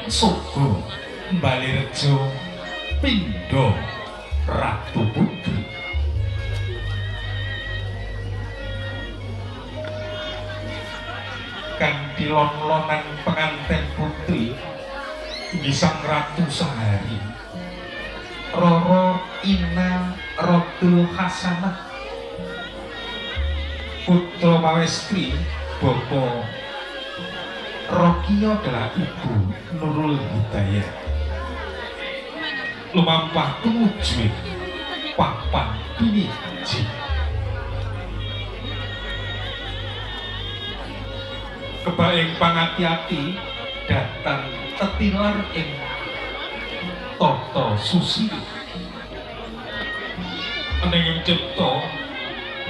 Sogo Balirejo Pindo Ratu Putri. Kanthi lon-lonan penganten putri inggih Sang Ratu Sahari Roro Ina Rotul Hasanah putra pawestri Bapak Rokiyo adalah Ibu Nurul Hidayah lumampah tumuju papan piniji. Kebaing pangati-ati datang tetilar ing tata susila aneng cipta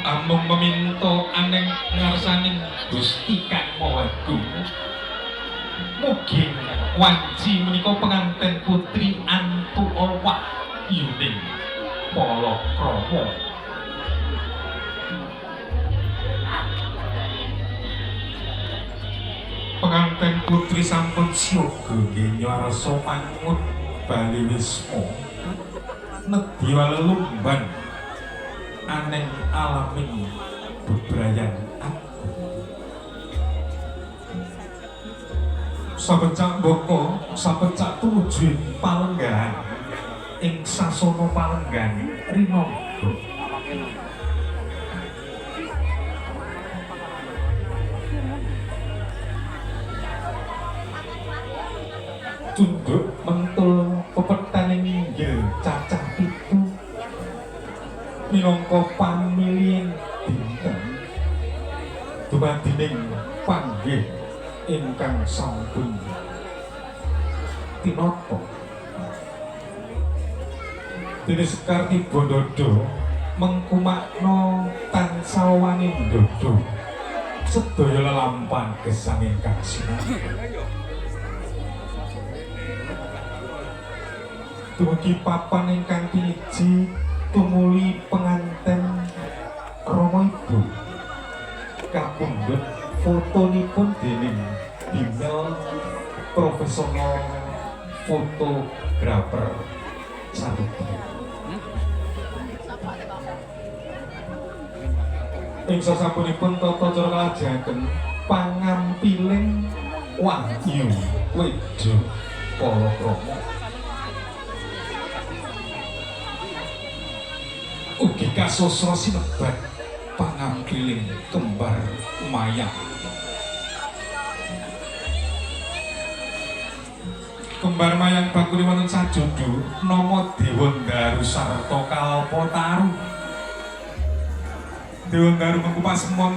amung meminta aneng ngarsaning Gusti Kang Maha Agung. Mugi wanci menika penganten putri antu owah yuning palakrama. Penganten putri sampun siaga nggih nyarsa mangut bali wisma nedya lelumban aneng alaming bebrayan agung. Sapecak baka sapecak tumuju palenggahan ing sasana palenggahan rinangga. Tunduk mentul pepetaning inggil cacah pitu minangka pamilihing dinten dumadining panggih ingkang sampun tinata. Dene sekar tiba ndada mengkumakna tansah wani ndada sedaya lelampahan gesang ingkang sinambi. Dumugi papan ingkang piniji tumuli penganten Rama Ibu kapundhut fotonipun dening Bimel profesional fotografer Sarupi. Ing sasampunipun tata cara kalajengaken pangampiling wahyu wedha palakrama. Ugi kasosro sinebat pangampiling kembar mayang. Kembar mayang bakuli wonten sajodo nama Dewandaru sarta Kalpataru. Dewandaru mengku pasemon